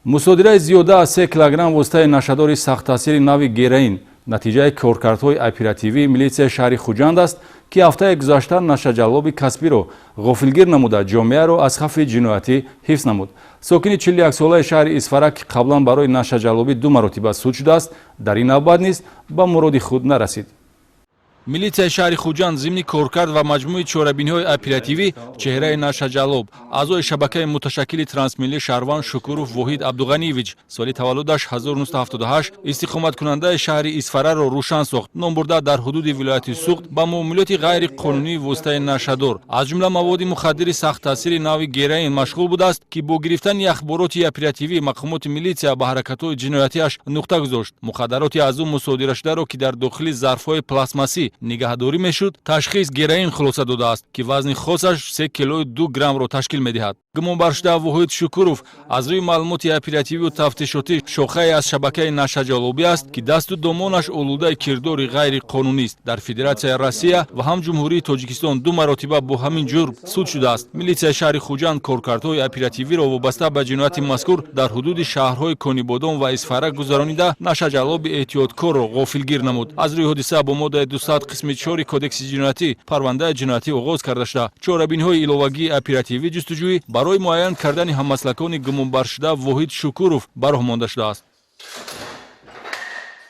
Мусодираи зиёда аз 3 килограмм воситаи нашадори сахттаъсири нави героин натиҷаи коркардҳои оперативии милитсияи шаҳри Хуҷанд аст, ки ҳафтаи гузашта нашаҷаллоби касбиро ғофилгир намуда, ҷомеаро аз хавфи ҷиноятӣ ҳифз намуд. Сокини 41-солаи шаҳри Исфара, ки қаблан барои нашаҷаллобӣ ду маротиба суд шудааст, дар ин навбат низ ба муроди худ нарасид. Милитсияи шаҳри Хуҷанд зимни коркард ва маҷмӯи чорабиниҳои оперативӣ чеҳраи нашаҷаллоб, аъзои шабакаи муташаккили трансмиллӣ шаҳрванд Шукуров Воҳид Абдуғаниевич, соли таваллудаш 1978, истиқоматкунандаи шаҳри Исфараро рӯшан сохт. Номбурда дар ҳудуди вилояти Суғд ба муомилоти ғайриқонунии воситаи нашадор, аз ҷумла маводи мухаддири сахттаъсири нави героин машғул будааст, ки бо гирифтани ахбороти оперативӣ мақомоти милитсия ба ҳаракатҳои ҷиноятиаш нуқта гузошт. Мухаддароти аз ӯ мусодирашударо, ки дар дохили зарфҳои пластмассӣ нигаҳдорӣ мешуд, ташхис героин хулоса додааст, ки вазни хосаш 3 килою 2 граммро ташкил медиҳад. Гумонбаршуда Воҳид Шукуров аз рӯи маълумоти оперативию тафтишотӣ шохае аз шабакаи нашаҷаллобӣ аст, ки дасту домонаш олудаи кирдори ғайриқонунист. Дар Федератсияи Россия ва ҳам Ҷумҳурии Тоҷикистон ду маротиба бо ҳамин ҷурм суд шудааст. Милитсияи шаҳри Хуҷанд коркардҳои оперативиро вобаста ба ҷинояти мазкур дар ҳудуди шаҳрҳои Конибодом ва Исфара гузаронида, нашаҷаллоби эҳтиёткорро ғофилгир намуд. Аз рӯи ҳодиса бо моддаи 200 қисми 4 Кодекси ҷиноятӣ парвандаи ҷиноятӣ оғоз карда шуда, чорабиниҳои иловагии оперативӣ ҷустуҷӯӣ барои муайян кардани ҳаммаслакони гумонбаршуда Воҳид Шукуров ба роҳ монда шудааст.